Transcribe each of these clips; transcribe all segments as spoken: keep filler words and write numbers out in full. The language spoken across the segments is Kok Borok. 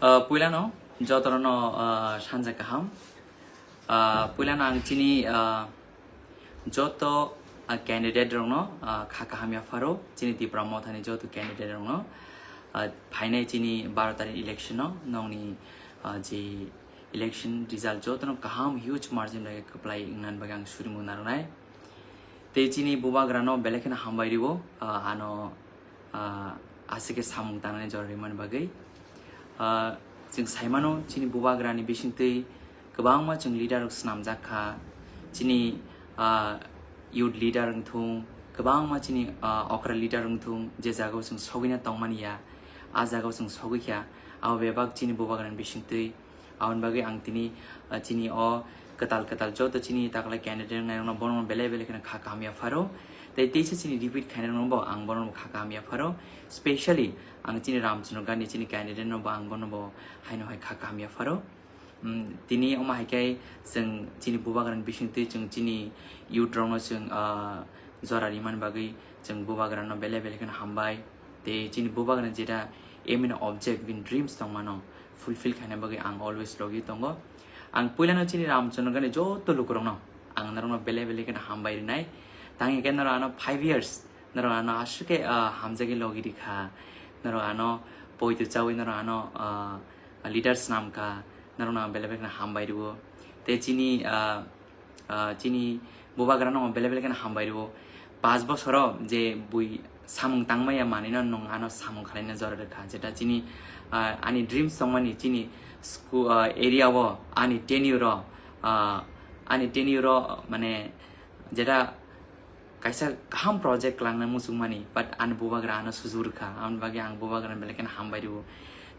Uh, puilano jotorno, uh, sanja kaham. Uh, puilano ang chini, uh, joto, uh, candidate rokno, uh, kha kaham yapharo, chini Tipra Mothani joto candidate rokno, uh, phainai chini baro tarikh election no nongni, uh, je election result jotono kaham huge margin bai kwplai wngna bagwi ang surimu narwknai. Tei chini bubagrano belai kheno hambai rwo, uh, ano, uh, aswk khe samung tangnani jora rimani bagwi. Uh, chwng saimano chini bubagrani bisingtwi kwbangma chwng leader rok swnamjak kha. Chini, uh, youth leader wngthung, kwbangma chini, uh, okra leader wngthung, je jagao chwng sogwina tongmani ya, a jagao chwng sogwi kha. Abo bebak chini bubagrani bisingtwi. Aboni bagwi ang tini, ah, chini o kwtal kwtal joto chini taklai candidate wngnai rokno bono belai belai kheno kha kaham yapharo. Tei teisa chini repeat khainai rokno bo ang bono kha kaham yapharo. Specially ang chini Ramchandra Gandhi chini candidate no bo ang bono bo haino hai kha kaham yapharo. Mm, tini omo hai khe chwng chini bubagrani bisingtwi chwng chini youth rokno chwng, ah, jora rimani bagwi chwng bubagrano belai belai kheno hambai. Tei chini bubagrani jeta aim and object bini dreams tongmano fulfill khaina bagwi ang always logi tongo. Ang puilano chini Ramchandra Gandhi joto lukurokno ang norokno belai belai kheno hambai rinai. Tang hingkhe norok ano five years, norok ano aswk khe, ah, hamjagwi logi rikha. Norok ano poito chawi norok ano, ah, leaders namkha. Norokno ang belai belai kheno hambai rwo. Tei chini, ah, ah, chini bubagrano belai belai kheno hambai rwo. Paanch bosoro je bui samung tangmaya manwino nwng ano samung khwlaina jora rwkha. Jeta chini, ah, ani dreams tongmani chini school, ah, area o ani tenure o, ah, ani tenure o mane jeta kaisa kaham project kwlangna muchungmani, but ani bubagra ano sujuk rwkha, aboni bagwi ang bubagrano belai kheno hambai rwo.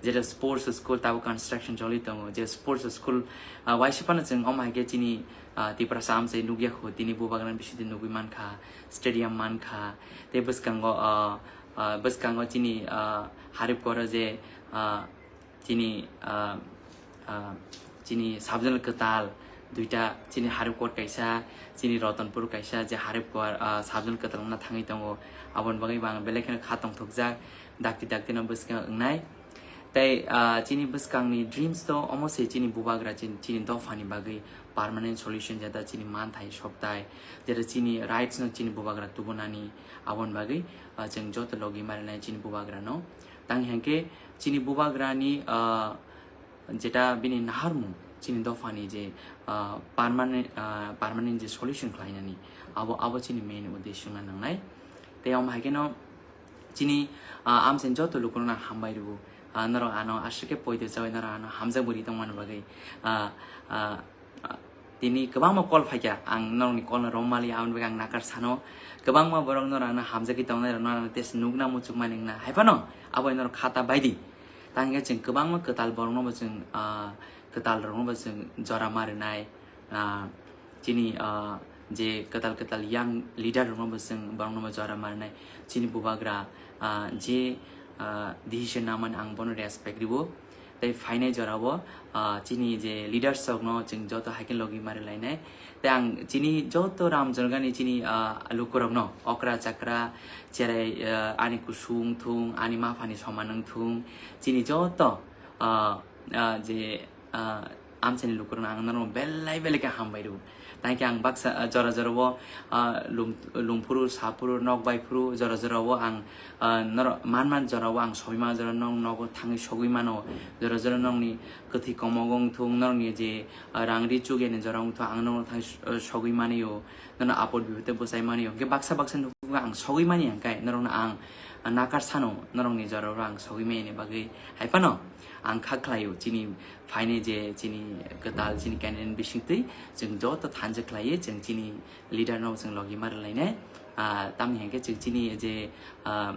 Jeta sports school tabuk construction choli tongo, je sports school, ah, waisa phano chwng omo hai khe chini, ah, Tiprasa amchai nukya kho, tini bubagrani bisingtwi nugwi mankha, stadium mankha, tei bwskango, ah, ah, bwskango chini, ah, Haripkoro je, ah, chini, ah, ah, chini subzonal kwtal duita, chini Haripkor kaisa, chini Ratanpur kaisa, je Haripkor, ah, subzonal kwtal wngna thangwi tongo. Aboni bagwi bo ang belai kheno kha tongthokjak, dakti dakti no bwskango wngnai. Tei, ah, chini bwskangni dreams to omo se chini bubagra chin-, chini dophani bagwi permanent solution, jeta chini manthai sokthai, jeta chini rights no chini bubagra tubunani, aboni bagwi, ah, chwng joto logi marinai chini bubagrano. Tang hingkhe chini bubagrani, ah, jeta bini naharmung chini dophani je, ah, permanent, ah, permanent je solution khlainani, abo, abo chini main uddesho wngna nangnai. Tei omo hai kheno chini, ah, amchaini joto lukurokno ang hambai rwo. Ah, norok ano aswk khe poito chawi norok ano hamjak bwrwi tongmani bagwi. Ah, ah, ah, tini kwbangma call phaikha, ang norokni call no romaliya, aboni bagwi ang nakar sano. Kwbangma borok norok ano hamjagwi tongnai rok norok ano tei se nukna muchungmani wngna hai phano abo norok khata baidi. Tang hingkhe chwng kwbangma kwtal borokno bo chwng, ah, kwtal rokno bo chwng jora marinai. Ah, chini, ah, je kwtal kwtal young leader rokno bo chwng borokno bo jora marinai. Chini bubagra, ah, je, ah, decision namani ang bono respect rwo. Tei phainai jorao, ah, chini je leaders rokno chwng joto hai khe logi mari lainai. Tei ang chini joto Ramchandra Gandhi chini, ah, lukurokno okra chakra cherai, ah, ani kusung wngthung, ani maphani soman wngthung, chini joto, ah, ah, je, ah, amchaini lukurokno ang norok belai belai khe hambai rwo. Tangkhe ang baksa, ah, jora jora o, ah, lum-, lum phuru, sa phuru, nok bai phuru, jora jora o ang, ah, norok man man jora o ang sogwi mano, jora nok nogo thangwi sogwi mano, jora jora nokni kwthwi komogo wngthung, norokni je, ah, rang ri chukya ni jora wngthung, ang norok thangwi s-, ah, sogwi mani o, norok apot bipot tei bwchai mani o. Hwnkhe baksa baksa nukhungo ang sogwi mani hwnkhe norokno ang, ah, nakar sano, norokni jora o ang sogwi mani bagwi hai phano ang kha khlai o chini phainai je chini kwtal chini candidate bisingtwi chwng joto thansa khlaiwi chwng chini leader no chwng logi mari lainai. Ah, tamni hwnkhe chwng chini je, ah,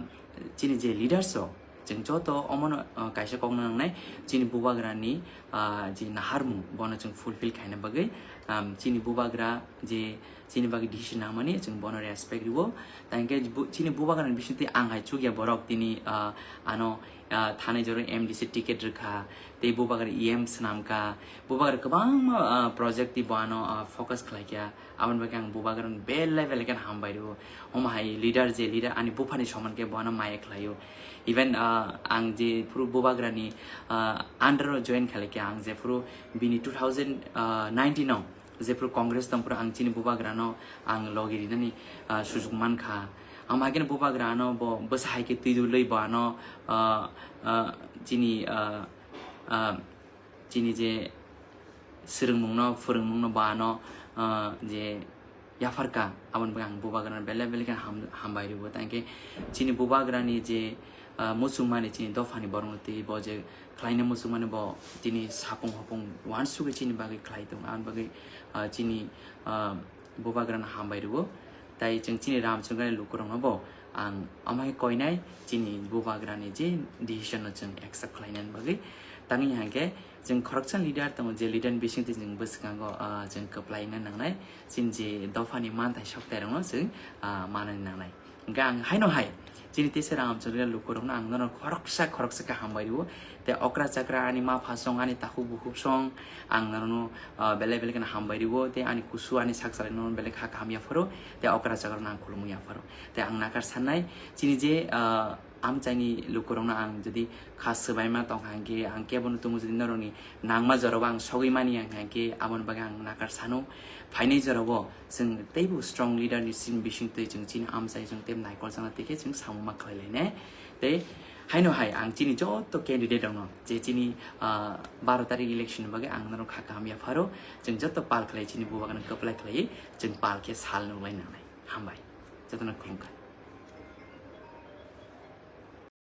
chini je leaders rok chwng joto omono, ah, kaisa kokno nangnai chini bubagrani, ah, je naharmung bono chwng fulfill khaina bagwi Um, chini bubagra je chini bagwi decision nangmani chwng bono respect rwo. Tangkhe bu-, chini bubagrani bisingtwi ang hai chukya borok tini, ah, ano, ah, thanai jora M D C ticket rwkha, tei bubagra E M swnamkha, bubagra kwbangma, ah, project twi bo ano, ah, focus khlaikha. Aboni bagwi ang bubagrano belai belai kheno hambai rwo. Omo hai leader je leader ani buphani soman khe bo ano maya khlaio. Even, ah, ang je phuru bubagrani, ah, under o join khlaikha, ang je phuru bini two thousand nineteen o jephru Congress tongphru ang chini bubagrano ang logi rinani, ah, sujuk mankha. Ang hai kheno bubagrano bo bwsa hai khe twi dulwi bo ano, ah, ah, chini, ah, ah, chini je swrwngmungno, phwrwngmungno bo ano, ah, je yapharkha, aboni bagwi ang bubagrano belai belai kheno ham-, hambai rwo. Tangkhe chini bubagrani je, ah, muchungmani chini dophani borokno twi bo je khlaina muchungmani bo tini sapung hopung uansugwi chini bagwi khlai tongo, aboni bagwi, ah, chini, ah, bubagrano hambai rwo. Tai chwng chini Ramchandrani lukurokno bo ang omo hai koinai chini bubagrani je decision no chwng accept khlainani bagwi. Tangwi hwnkhe chwng khoroksa leader tongo, je leader ni bisingtwi chwng bwskango, ah, chwng kwplaina nangnai, chini je dophani manthai soktairokno chwng, ah, manani nangnai. Hwnkhe ang haino hai chini teisa Ramchandrani lukurokno ang nono khoroksa khoroksa khe hambai rwo. Tei okra chakra ani ma pha song, ani takhuk bukhuk song, ang nono, ah, belai belai kheno hambai rwo. Tei ani kusu ani sak salai nono belai kha kaham yapharo. Tei okra chakra no ang khulumwi yapharo. Tei ang nakar sannai chini je, ah, amchaini lukurokno ang jodi kha swbaima tongkha hwnkhe ang kebono tongo, jodi norokni nangma jorao ang sogwi mani ang hwnkhe aboni bagwi ang nakar sano. Phainai jorao chwng teibo strong leader ni sin bisingtwi chwng chini amchai chwng tei naikol chana tei khe chwng samung ma khlai lainai. Tei haino hai ang chini joto candidate rokno je chini, ah, baro tarik election ni bagwi ang norok kha kaham yapharo, chwng joto pal khlai chini bubagrano kwplai khlai chwng pal khe sal nuklai nangnai. Hambai. Jotono khulumkha.